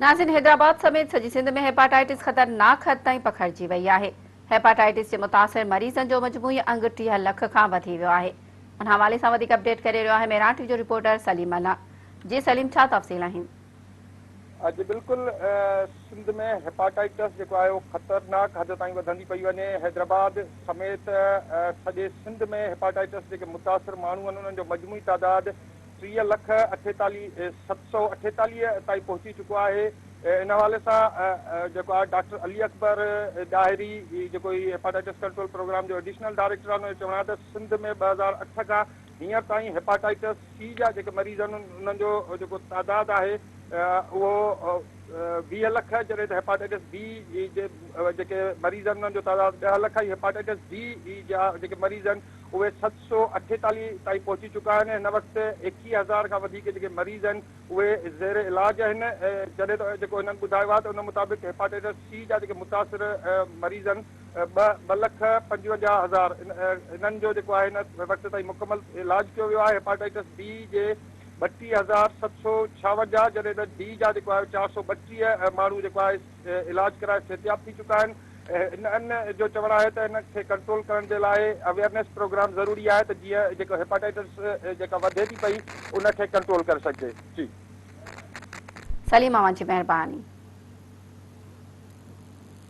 ناظرين حيدرآباد سميت سڄي سنڌ ۾ هيپاٽائٽس خطرناڪ حد تائين پکڙجي وئي آهي. هيپاٽائٽس جي متاثر مريضن جو مجموعي انگ 30 لک کان وڌي ويو آهي. ان حوالي سان وڌيڪ اپڊيٽ ڪري رهيو آهي مهراڻ ٽي وي جو رپورٽر سليم ملاح. جي سليم ڇا تفصيل آهن؟ جي بلڪل سنڌ ۾ هيپاٽائٽس جيڪو آهي اهو خطرناڪ حد تائين وڌندي پئي وڃي. حيدرآباد سميت سڄي سنڌ ۾ هيپاٽائٽس جيڪي متاثر ماڻهو آهن انهن جو مجموعي تعداد 30 لک 48 748 تائين پهچي چڪو آهي. ان حوالي سان جيڪو آهي ڊاڪٽر علي اڪبر ڏاهري جيڪو هي هيپاٽائٽس ڪنٽرول پروگرام جو ايڊيشنل ڊائريڪٽر آهي ان جو چوڻ آهي ته سنڌ ۾ 2008 کان هينئر تائين هيپاٽائٽس سي جا جيڪي مريض آهن انهن جو جيڪو تعداد آهي اهو 20 لک جڏهن ته هيپاٽائٽس بي جي جيڪي مريض آهن انهن جو تعداد 10 لک ۽ هيپاٽائٽس ڊي جا جيڪي مريض آهن اهي 748 تائين پهچي چڪا آهن، هن وقت 21 هزار کان وڌيڪ جيڪي مريض آهن اهي زير علاج آهن، جڏهن ته جيڪو هنن ٻڌايو آهي ته ان مطابق هيپاٽائٽس سي جا جيڪي متاثر مريض آهن ٻه لک 55 هزار انهن جو جيڪو آهي هن وقت تائين مڪمل علاج ڪيو ويو آهي، هيپاٽائٽس بي جي 32 هزار 756 جڏهن ته ڊي جا جيڪو آهي 432 ماڻهو جيڪو آهي علاج ڪرائي صحتياب ٿي چڪا آهن. هنن جو چوڻ آهي ته ان کي ڪنٽرول ڪرڻ جي لاء اويئرنيس پروگرام ضروري آهي ته جيئن جيڪو هيپاٽائٽس جيڪا وڌي ٿي پئي ان کي ڪنٽرول ڪري سگهجي. جي. سليم اوهان جي مهرباني.